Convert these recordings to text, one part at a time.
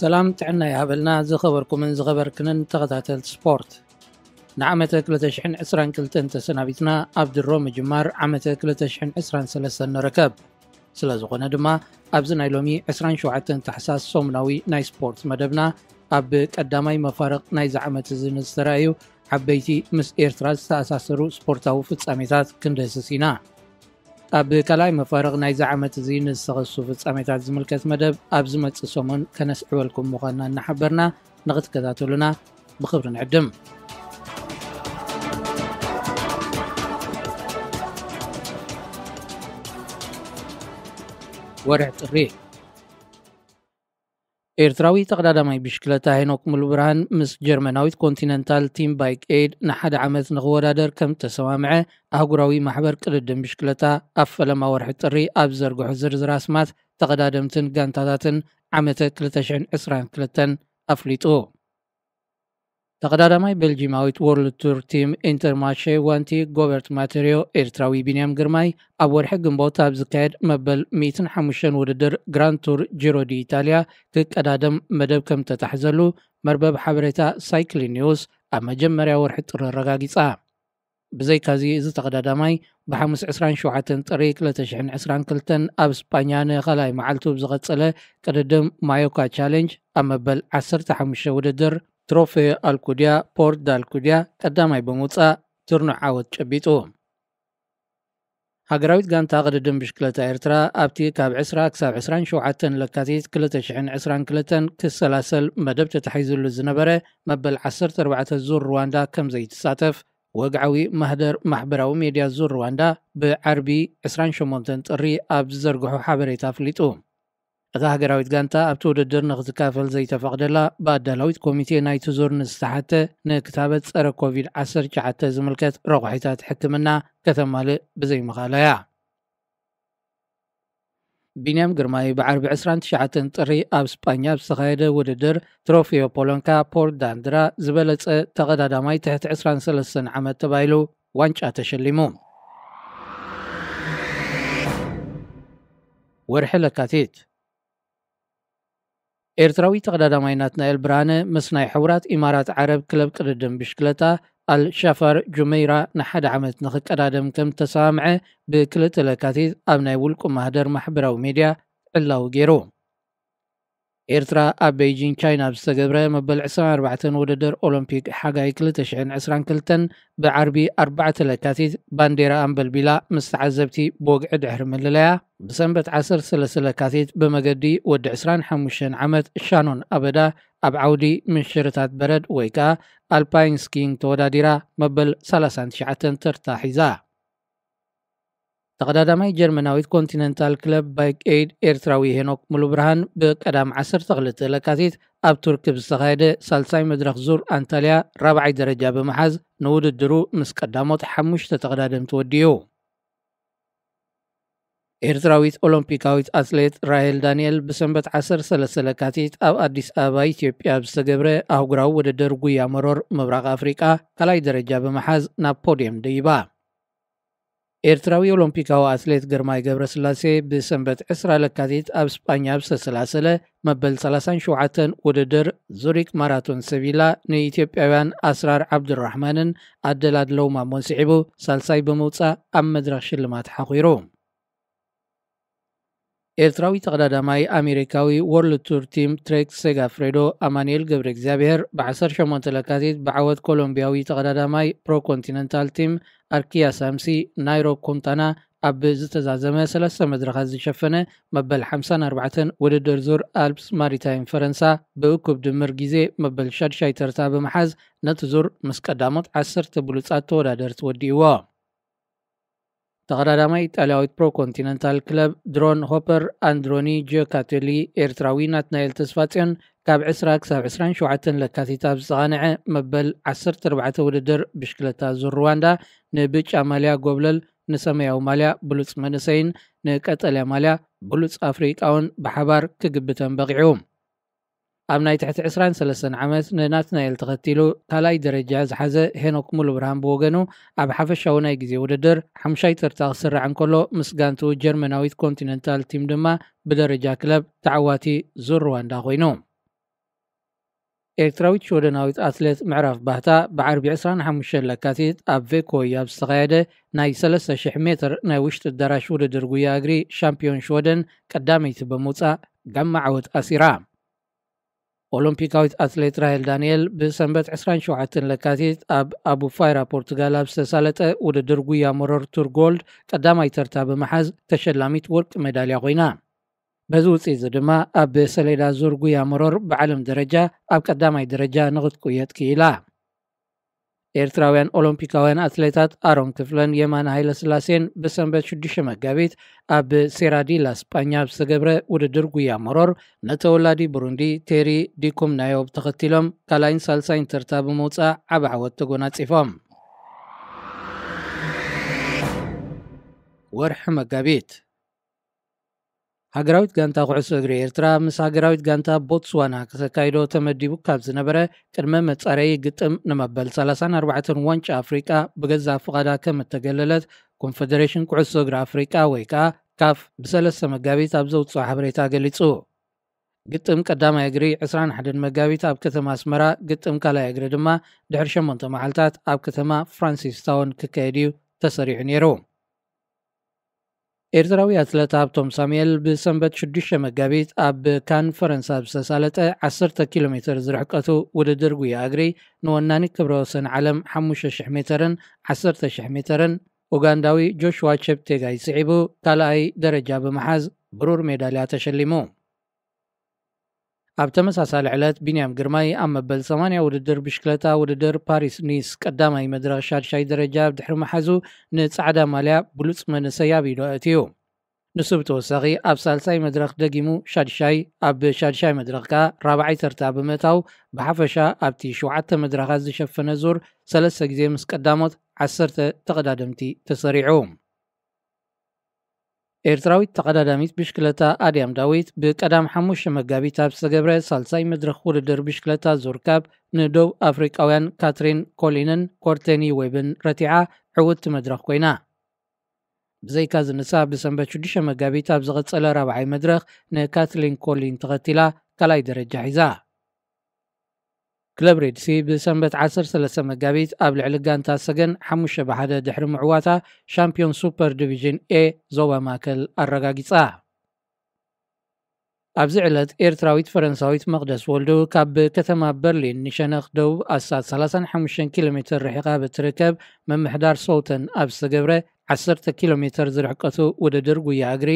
ሰላም ጥዕና ይሃበልና ዝኸበርኩምን ዝኸበርክንን ተኸታተልቲ ስፖርት። ንዓመተ ክልተ ሽሕን ዕስራን ክልተን ተሰናቢትና ኣብ ድሮ ምጅማር ዓመተ ክልተ ሽሕን ዕስራን ሰለስተን ንርከብ። ስለ ዝኾነ ድማ ኣብዚ ናይ ሎሚ ዕስራን ሸውዓተን ታሕሳስ ሰሙናዊ ናይ ስፖርት መደብና ኣብ ቀዳማይ መፋርቕ ናይዚ ዓመት እዚ ንዝተራእዩ ዓበይቲ ምስ ኤርትራ ዝተኣሳሰሩ ስፖርታዊ ፍጻሜታት ክንድህስስ ኢና። ኣብ ካልኣይ መፋርቕ ናይዚ ዓመት እዚ ንዝተኸሱ ፍጻሜታት ዝምልከት መደብ ኣብ ዝመጽእ ሰሙን ከነስዕበልኩም ምዃንና እናሓበርና ንኽትከታተሉና ብኽብሪ ንዕድም። ወርሒ ጥሪ። ኤርትራዊ ተቐዳዳማይ ብሽክለታ ሄኖክ ሙሉብርሃን ምስ ጀርመናዊት ኮንቲነንታል ቲም ባይክ ኤድ ንሓደ ዓመት ንኽወዳደር ከም ተሰማምዐ ኣህጉራዊ ማሕበር ቅድድም ብሽክለታ ኣብ ፈለማ ወርሒ ጥሪ ኣብ ዘርግሖ ዝርዝር ኣስማት ተቐዳደምትን ጋንታታትን ዓመተ ክልተ ሽሕን ዕስራን ክልተን ኣፍሊጡ። ተቐዳዳማይ ቤልጂማዊት ወርልድ ቱር ቲም ኢንተርማርሼ ዋንቲ ጎበርት ማተሪዮ ኤርትራዊ ቢንያም ግርማይ ኣብ ወርሒ ግንቦት ኣብ ዝካየድ መበል ሚእትን ሓሙሽተን ውድድር ግራንድ ቱር ጂሮ ዲ ኢታልያ ክቀዳደም መደብ ከም ተታሕዘሉ መርበብ ሓበሬታ ሳይክሊን ኒውስ ኣብ መጀመርያ ወርሒ ጥሪ ኣረጋጊጻ። ብዘይካዚ እዚ ተቐዳዳማይ ብሓሙስ ዕስራን ሸውዓተን ጥሪ ክልተ ሽሕን ዕስራን ክልተን ኣብ ስጳኛ ንኻልኣይ መዓልቱ ብዝቐጸለ ቅድድም ማዮካ ቻሌንጅ ኣብ መበል ዓሰርተ ሓሙሽተ ውድድር ትሮፌ ኣልኩድያ ፖርት ዳልኩድያ ቀዳማይ ብምውጻእ ትርኑዕ ዓወት ጨቢጡ። ሃገራዊት ጋንታ ቅድድም ብሽክለታ ኤርትራ ኣብቲ ካብ ዕስራ ክሳብ ዕስራን ሸውዓተን ለካቲት ክልተ ሽሕን ዕስራን ክልተን ክሰላሰል መደብ ተታሒዙሉ ዝነበረ መበል ዓሰርተ ኣርባዕተ ዙር ሩዋንዳ ከም ዘይትሳተፍ ወግዓዊ ማህደር ማሕበራዊ ሜድያ ዙር ሩዋንዳ ብዓርቢ ዕስራን ሸሞንተን ጥሪ ኣብ ዝዘርግሖ ሓበሬታ ኣፍሊጡ። እታ ሃገራዊት ጋንታ ኣብቲ ውድድር ንኽትካፈል ዘይተፈቕደላ ብኣዳላዊት ኮሚቴ ናይቲ ዙር ንዝተሓተ ንክታበት ጸረ ኮቪድ ዓሰርተ ትሽዓተ ዝምልከት ረቑሒታት ሕክምና ከተማልእ ብዘይምኽኣላ እያ። ቢንያም ግርማይ ብዓርቢ ዕስራን ትሽዓተን ጥሪ ኣብ ስጳኛ ኣብ ዝተኻየደ ውድድር ትሮፊዮ ፖሎንካ ፖርት ዳንድራ ዝበለጸ ተቐዳዳማይ ትሕቲ ዕስራን ሰለስተን ዓመት ተባሂሉ ዋንጫ ተሸሊሙ። ወርሒ ለካቲት። ኤርትራዊ ተቐዳዳማይ ናትናኤል ብርሃነ ምስ ናይ ሕቡራት ኢማራት ዓረብ ክለብ ቅድድም ብሽክለታ ኣልሻፋር ጁመይራ ንሓደ ዓመት ንኽቀዳደም ከም ተሰማምዐ ብክልተ ለካቲት ኣብ ናይ ውልቁ ማህደር ማሕበራዊ ሜድያ ዕላዊ ገይሩ። ኤርትራ ኣብ ቤይጂን ቻይና ኣብ ዝተገብረ መበል ዕስራን ኣርባዕተን ውድድር ኦሎምፒክ ሓጋይ ክልተ ሽሕን ዕስራን ክልተን ብዓርቢ ኣርባዕተ ለካቲት ባንዴራ ኣንበልቢላ ምስ ተዓዘብቲ ብወግዒ ድሕሪ ምልለያ፣ ብሰንበት ዓሰርተ ሰለስተ ለካቲት ብመገዲ ወዲ ዕስራን ሓሙሽተን ዓመት ሻኖን ኣበዳ ኣብ ዓውዲ ምንሽርታት በረድ ወይ ከኣ ኣልፓይን ስኪንግ ተወዳዲራ መበል ሰላሳን ትሽዓተን ተርታ ሒዛ። ተቐዳዳማይ ጀርመናዊት ኮንቲነንታል ክለብ ባይክ ኤይድ ኤርትራዊ ሄኖክ ሙሉብርሃን ብቀዳም ዓሰርተ ክልተ ለካቲት ኣብ ቱርክ ብዝተኻየደ ሳልሳይ መድረኽ ዙር ኣንታልያ ራብዓይ ደረጃ ብምሓዝ ንውድድሩ ምስ ቀዳሞት ሓሙሽተ ተቐዳደምቲ ወዲኡ። ኤርትራዊት ኦሎምፒካዊት ኣትሌት ራሄል ዳንኤል ብሰንበት ዓሰርተ ሰለስተ ለካቲት ኣብ ኣዲስ ኣበባ ኢትዮጵያ ኣብ ዝተገብረ ኣህጉራዊ ውድድር ጉያ መሮር ምብራቕ ኣፍሪቃ ካልኣይ ደረጃ ብምሓዝ ናብ ፖድየም ደይባ። ኤርትራዊ ኦሎምፒካዊ ኣትሌት ግርማይ ገብረስላሴ ብሰንበት ዕስራ ለካቲት ኣብ ስጳኛ ኣብ ዝተሰላሰለ መበል ሰላሳን ሸውዓተን ውድድር ዙሪክ ማራቶን ሰቪላ ንኢትዮጵያውያን ኣስራር ዓብዱራሕማንን ኣደላድለው ማሞን ስዒቡ ሳልሳይ ብምውጻእ ኣብ መድረኽ ሽልማት ሓኺሩ። ኤርትራዊ ተቐዳዳማይ ኣሜሪካዊ ወርልድ ቱር ቲም ትሬክ ሴጋፍሬዶ ኣማኑኤል ገብረ እግዚኣብሔር ብዓሰርተ ሸሞንተ ለካቲት ብዓወት ኮሎምቢያዊ ተቐዳዳማይ ፕሮ ኮንቲነንታል ቲም ኣርኪያ ሳምሲ ናይሮ ኩንታና ኣብ ዝተዛዘመ ሰለስተ መድረኻት ዝሸፈነ መበል ሓምሳን ኣርባዕተን ውድድር ዙር ኣልፕስ ማሪታይም ፈረንሳ ብእኩብ ድምር ግዜ መበል ሻድሻይ ተርታ ብምሓዝ ነቲ ዙር ምስ ቀዳሞት ዓሰርተ ብሉጻት ተወዳደርቲ ወዲእዎ። ተቐዳዳማይ ኢጣልያዊት ፕሮ ኮንቲነንታል ክለብ ድሮን ሆፐር ኣንድሮኒ ጂዮካቴሊ ኤርትራዊ ናትናኤል ተስፋጽዮን ካብ ዕስራ ክሳብ ዕስራን ሸውዓተን ለካቲት ኣብ ዝተቓንዐ መበል ዓሰርተ ኣርባዕተ ውድድር ብሽክለታ ዙር ሩዋንዳ ንብጫ ማልያ ጎብለል ንሰማያዊ ማልያ ብሉጽ መንእሰይን ንቀጠልያ ማልያ ብሉጽ ኣፍሪቃውን ብሓባር ክግብተን በቒዑ። ኣብ ናይ ትሕቲ ዕስራን ሰለስተን ዓመት ንናትናኤል ተኸቲሉ ካልኣይ ደረጃ ዝሓዘ ሄኖክ ሙሉብርሃን ብወገኑ ኣብ ሓፈሻዊ ናይ ግዜ ውድድር ሓሙሻይ ተርታ ክስራዕ እንከሎ ምስ ጋንቱ ጀርመናዊት ኮንቲነንታል ቲም ድማ ብደረጃ ክለብ ተዓዋቲ ዙር ሩዋንዳ ኮይኑ። ኤርትራዊት ሽወደናዊት ኣትሌት ምዕራፍ ባህታ ብዓርቢ ዕስራን ሓሙሽተን ለካቲት ኣብ ቬኮይ ኣብ ዝተኻየደ ናይ ሰለስተ ሽሕ ሜትር ናይ ውሽጢ ኣዳራሽ ውድድር ጉያ እግሪ ሻምፒዮን ሽወደን ቀዳመይቲ ብምውፃእ ጋማ ዓወት ኣሲራ። ኦሎምፒካዊት ኣትሌት ራሄል ዳንኤል ብሰንበት ዕስራን ሸውዓተን ለካቲት ኣብ ኣቡፋይራ ፖርቱጋል ኣብ ዝተሳለጠ ውድድር ጉያ መሮር ቱር ጎልድ ቀዳማይ ተርታ ብምሓዝ ተሸላሚት ወርቂ ሜዳልያ ኮይና። በዚ ውፅኢት እዚ ድማ ኣብ ሰሌዳ ዙር ጉያ መሮር ብዓለም ደረጃ ኣብ ቀዳማይ ደረጃ ንክትቁየጥ ክኢላ። ኤርትራውያን ኦሎምፒካውያን ኣትሌታት ኣሮን ክፍለን የማነ ሃይለስላሴን ብሰንበት ሽዱሽተ መጋቢት ኣብ ሴራዲላ ስጳኛ ኣብ ዝተገብረ ውድድር ጉያ መሮር ንተወላዲ ብሩንዲ ቴሪ ዲኩም ናዮብ ተኸቲሎም ካልኣይን ሳልሳይን ተርታ ብምውፃእ ዓቢ ዓወት ተጎናፂፎም። ወርሒ መጋቢት። ሃገራዊት ጋንታ ኩዕሶ እግሪ ኤርትራ ምስ ሃገራዊት ጋንታ ቦትስዋና ክተካይዶ ተመዲቡ ካብ ዝነበረ ቅድመ መጻረዪ ግጥም ንመበል ሰላሳን ኣርባዕተን ዋንጫ ኣፍሪቃ ብገዛእ ፍቓዳ ከም እተገለለት ኮንፈደሬሽን ኩዕሶ እግሪ ኣፍሪቃ ወይ ከኣ ካፍ ብሰለስተ መጋቢት ኣብ ዘውጽኦ ሓበሬታ ገሊጹ። ግጥም ቀዳማይ እግሪ ዕስራን ሓደን መጋቢት ኣብ ከተማ ኣስመራ፣ ግጥም ካልኣይ እግሪ ድማ ድሕሪ ሸሞንተ መዓልታት ኣብ ከተማ ፍራንሲስ ታውን ክካየድ እዩ ተሰሪዑ ነይሩ። ኤርትራዊ ኣትለት ሃብቶም ሳሙኤል ብሰንበት ሽዱሽተ መጋቢት ኣብ ካን ፈረንሳ ኣብ ዝተሳለጠ ዓሰርተ ኪሎ ሜትር ዝርሕቀቱ ውድድር ጉያ እግሪ ንወናኒ ክብረ ወሰን ዓለም ሓሙሽተ ሽሕ ሜተርን ዓሰርተ ሽሕ ሜተርን ኡጋንዳዊ ጆሽዋ ቸፕቴጋይ ስዒቡ ካልኣይ ደረጃ ብምሓዝ ብሩር ሜዳልያ ተሸሊሙ። ኣብ ተመሳሳሊ ዕለት ቢንያም ግርማይ ኣብ መበል ሰማንያ ውድድር ብሽክለታ ውድድር ፓሪስ ኒስ ቀዳማይ መድረኽ ሻድሻይ ደረጃ ድሕሪ ምሓዙ ንጻዕዳ ማልያ ብሉጽ መንእሰይ ኣብ ኢዱ ኣእትዩ። ንሱ ብተወሳኺ ኣብ ሳልሳይ መድረኽ ደጊሙ ሻድሻይ፣ ኣብ ሻድሻይ መድረኽ ከኣ ራብዓይ ተርታ ብምእታው ብሓፈሻ ኣብቲ ሸውዓተ መድረኻት ዝሸፈነ ዙር ሰለስተ ግዜ ምስ ቀዳሞት ዓሰርተ ተቐዳደምቲ ተሰሪዑ። ኤርትራዊት ተቐዳዳሚት ብሽክለታ ኣድያም ዳዊት ብቀዳም ሓሙሽተ መጋቢት ኣብ ዝተገብረ ሳልሳይ መድረኽ ውድድር ብሽክለታ ዙር ካፕ ንደቡብ ኣፍሪቃውያን ካትሪን ኮሊንን ኮርቴኒ ዌብን ረቲዓ ዕውትቲ መድረኽ ኮይና። ብዘይካዚ ንሳ ብሰንበት ሽዱሽተ መጋቢት ኣብ ዝቐጸለ ራብዓይ መድረኽ ንካትሊን ኮሊን ተኸቲላ ካልኣይ ደረጃ ሒዛ። ክለብ ሬድሲ ብሰንበት ዓሰርተ ሰለስተ መጋቢት ኣብ ልዕሊ ጋንታ ሰገን ሓሙሽተ ብሓደ ድሕሪ ምዕዋታ ሻምፒዮን ሱፐር ዲቪዥን ኤ ዞባ ማእከል ኣረጋጊጻ። ኣብዚ ዕለት ኤርትራዊት ፈረንሳዊት መቕደስ ወልዱ ካብ ከተማ በርሊን ንሸነኽ ደቡብ ኣስታት ሰላሳን ሓሙሽተን ኪሎ ሜትር ርሒቓ ብትርከብ ምምሕዳር ሶውተን ኣብ ዝተገብረ ዓሰርተ ኪሎ ሜትር ዝርሕቀቱ ውድድር ጉያ እግሪ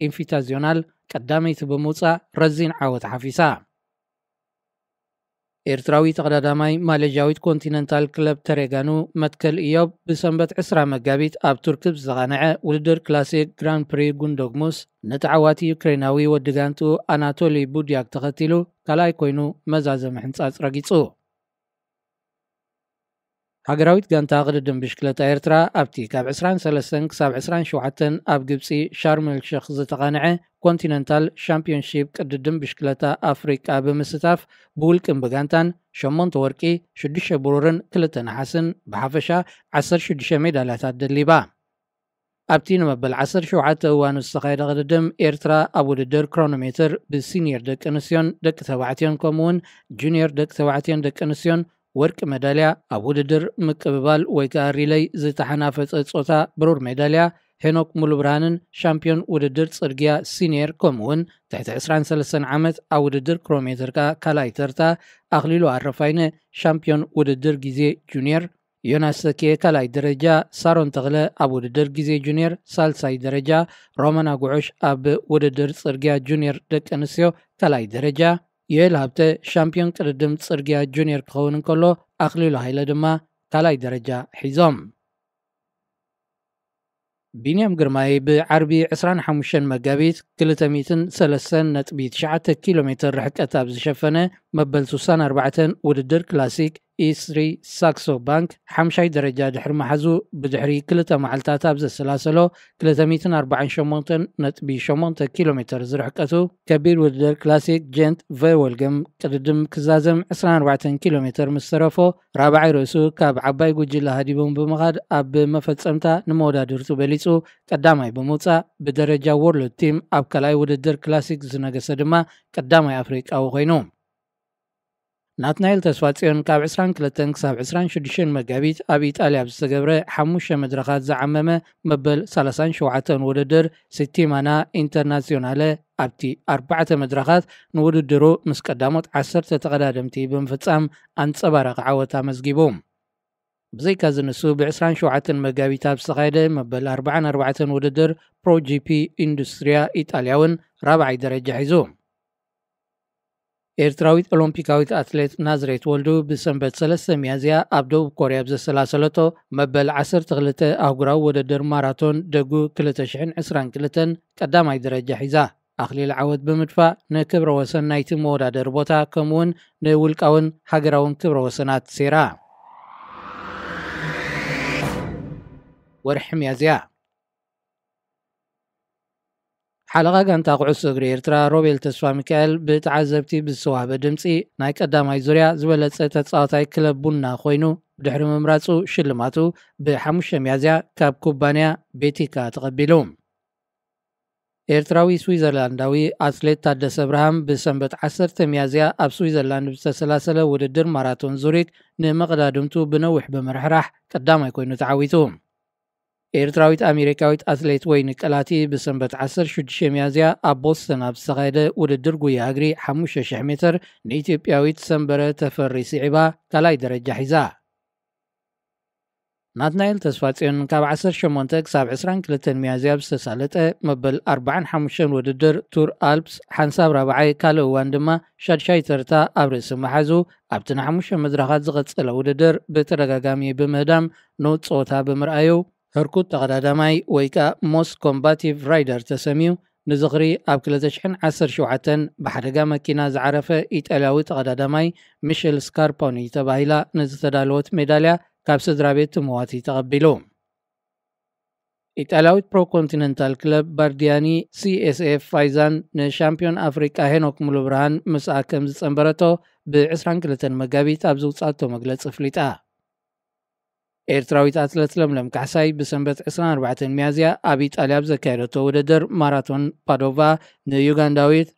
ኢንፊታዚዮናል ቀዳመይቲ ብምውጻእ ረዚን ዓወት ሓፊሳ። ኤርትራዊ ተቐዳዳማይ ማሌዥያዊት ኮንቲነንታል ክለብ ተሬጋኑ መትከል ኢዮብ ብሰንበት ዕስራ መጋቢት ኣብ ቱርክ ብዝተቓንዐ ውድድር ክላሲክ ግራን ፕሪ ጉንዶግሙስ ንተዓዋቲ ዩክሬናዊ ወዲ ጋንትኡ ኣናቶሊ ቡድያክ ተኸቲሉ ካልኣይ ኮይኑ መዛዘሚ ሕንጻጽ ረጊጹ። ሃገራዊት ጋንታ ቅድድም ብሽክለታ ኤርትራ ኣብቲ ካብ ዕስራን ሰለስተን ክሳብ ዕስራን ሸውዓተን ኣብ ግብጺ ሻርም ኤል ሸኽ ዝተቓንዐ ኮንቲነንታል ሻምፒዮንሺፕ ቅድድም ብሽክለታ ኣፍሪቃ ብምስታፍ ብውልቅን ብጋንታን ሸሞንተ ወርቂ፣ ሽዱሽተ ብሩርን ክልተ ነሓስን ብሓፈሻ ዓሰርተ ሽዱሽተ ሜዳልያታት ደሊባ። ኣብቲ ንመበል ዓሰርተ ሸውዓተ እዋኑ ዝተኻየደ ቅድድም ኤርትራ ኣብ ውድድር ክሮኖሜትር ብሲኒየር ደቂ ኣንስትዮን ደቂ ተባዕትዮን ከምኡውን ጁኒየር ደቂ ተባዕትዮን ደቂ ኣንስትዮን ወርቂ መዳልያ፣ ኣብ ውድድር ምቅብባል ወይ ከኣ ሪለይ ዝተሓናፈጸ ጾታ ብሩር ሜዳልያ ሄኖክ ሙሉብርሃንን ሻምፒዮን ውድድር ጽርግያ ሲኒየር ከምኡውን ትሕቲ ዕስራን ሰለስተን ዓመት ኣብ ውድድር ክሮሜትር ከኣ ካልኣይ ተርታ ኣኽሊሉ ኣረፋይነ ሻምፒዮን ውድድር ግዜ ጁኒየር፣ ዮናስ ሰኪየ ካልኣይ ደረጃ፣ ሳሮን ተኽለ ኣብ ውድድር ግዜ ጁኒየር ሳልሳይ ደረጃ፣ ሮማና ጉዑሽ ኣብ ውድድር ጽርግያ ጁኒየር ደቂ ኣንስትዮ ካልኣይ ደረጃ፣ ዮኤል ሃብተ ሻምፒዮን ቅድድም ጽርግያ ጁኒየር ክኸውን እንከሎ ኣኽሊሉ ሃይለ ድማ ካልኣይ ደረጃ ሒዞም። ቢንያም ግርማይ ብዓርቢ ዕስራን ሓሙሽተን መጋቢት ክልተ ሚእትን ሰለስተን ነጥቢ ትሽዓተ ኪሎ ሜትር ርሕቀት ኣብ ዝሸፈነ መበል ስሳን ኣርባዕተን ውድድር ክላሲክ ኢስሪ ሳክሶ ባንክ ሓምሻይ ደረጃ ድሕሪ መሓዙ ብድሕሪ ክልተ መዓልታት ኣብ ዘሰላሰሎ ክልተ ሚእትን ኣርባዓን ሸሞንተን ነጥቢ ሸሞንተ ኪሎ ሜትር ዝርሕቀቱ ከቢድ ውድድር ክላሲክ ጀንት ቨወልገም ቅድድም ክዛዘም ዕስራን ኣርባዕተን ኪሎ ሜትር ምስ ተረፎ ራብዓይ ርእሱ ካብ ዓባይ ጉጅለ ሃዲቦም ብምኻድ ኣብ መፈጸምታ ንመወዳድርቱ በሊጹ ቀዳማይ ብምውጻእ ብደረጃ ወርልድ ቲም ኣብ ካልኣይ ውድድር ክላሲክ ዝነገሰ ድማ ቀዳማይ ኣፍሪቃዊ ኮይኑ። ናትናኤል ተስፋጽዮን ካብ ዕስራን ክልተን ክሳብ ዕስራን ሽዱሽተን መጋቢት ኣብ ኢጣልያ ኣብ ዝተገብረ ሓሙሽተ መድረኻት ዝዓመመ መበል ሰላሳን ሸውዓተን ውድድር ሲቲማና ኢንተርናሲዮናለ ኣብቲ ኣርባዕተ መድረኻት ንውድድሩ ምስ ቀዳሞት ዓሰርተ ተቐዳደምቲ ብምፍጻም ኣንጸባራቒ ዓወት ኣመዝጊቡ። ብዘይካዚ ንሱ ብ ዕስራን ሸውዓተን መጋቢት ኣብ ዝተኻየደ መበል ኣርባዓን ኣርባዕተን ውድድር ፕሮ ጂ ፒ ኢንዱስትሪያ ኢጣልያ እውን ራብዓይ ደረጃ ሒዙ። ኤርትራዊት ኦሎምፒካዊት ኣትሌት ናዝሬት ወልዱ ብሰንበት ሰለስተ ሚያዝያ ኣብ ደቡብ ኮርያ ብዘሰላሰለቶ መበል ዓሰርተ ክልተ ኣህጉራዊ ውድድር ማራቶን ደጉ ክልተ ሽሕን ዕስራን ክልተን ቀዳማይ ደረጃ ሒዛ ኣኽሊል ዓወት ብምድፋእ ንክብረ ወሰን ናይቲ መወዳደሪ ቦታ ከምኡውን ንውልቃውን ሃገራውን ክብረ ወሰናት ሴራ። ወርሒ ሚያዝያ ሓለቓ ጋንታ ኩዕሶ እግሪ ኤርትራ ሮቤል ተስፋ ሚካኤል ብተዓዘብቲ ብዝተዋህበ ድምፂ ናይ ቀዳማይ ዙርያ ዝበለፀ ተፃዋታይ ክለብ ቡና ኮይኑ ብድሕሪ ምምራፁ ሽልማቱ ብ5 ሚያዝያ ካብ ኩባንያ ቤቲካ ተቐቢሉ። ኤርትራዊ ስዊዘርላንዳዊ ኣትሌት ታደሰ ኣብርሃም ብሰንበት ዓሰርተ ሚያዝያ ኣብ ስዊዘርላንድ ብዝተሰላሰለ ውድድር ማራቶን ዙሪክ ንመቐዳድምቱ ብነዊሕ ብምርሕራሕ ቀዳማይ ኮይኑ ተዓዊቱ። ኤርትራዊት ኣሜሪካዊት ኣትሌት ወይኒ ቀላቲ ብሰንበት ዓሰርተ ሽዱሽተ ሚያዝያ ኣብ ቦስተን ኣብ ዝተኻየደ ውድድር ጉያ እግሪ ሓሙሽተ ሽሕ ሜትር ንኢትዮጵያዊት ሰንበረ ተፈሪ ስዒባ ካልኣይ ደረጃ ሒዛ። ናትናኤል ተስፋጽዮን ካብ ዓሰርተ ሸሞንተ ክሳብ ዕስራን ክልተን ሚያዝያ ብዝተሳለጠ መበል ኣርባዓን ሓሙሽተን ውድድር ቱር ኣልፕስ ሓንሳብ ራብዓይ ካልእ እዋን ድማ ሻድሻይ ተርታ ኣብ ርእሲ መሓዙ ኣብቲ ንሓሙሽተ መድረኻት ዝቐጸለ ውድድር ብተደጋጋሚ ብምህዳም ንኡድ ጸወታ ብምርኣዩ ህርኩት ተቐዳዳማይ ወይ ከኣ ሞስት ኮምባቲቭ ራይደር ተሰምዩ ንዝኽሪ ኣብ ክልተ ሽሕን ዓሰርተ ሸውዓተን ብሓደጋ መኪና ዝዓረፈ ኢጣልያዊ ተቐዳዳማይ ሚሸል ስካርፖኒ ተባሂላ ንዝተዳለወት ሜዳልያ ካብ ስድራ ቤት ትምዋቲ ተቐቢሉ። ኢጣልያዊት ፕሮ ኮንቲነንታል ክለብ ባርዲያኒ ሲኤስኤፍ ፋይዛን ንሻምፒዮን ኣፍሪቃ ሄኖክ ሙሉብርሃን ምስኣ ከም ዝጸንበረቶ ብ ዕስራን ክልተን መጋቢት ኣብ ዝውጻእቶ መግለጺ ኣፍሊጣ። ኤርትራዊት ኣትለት ለምለም ካሕሳይ ብሰንበት ዕስራን ኣርባዕተን ሚያዝያ ኣብ ኢጣልያ ኣብ ዘካየደቶ ውድድር ማራቶን ፓዶቫ ንዩጋንዳዊት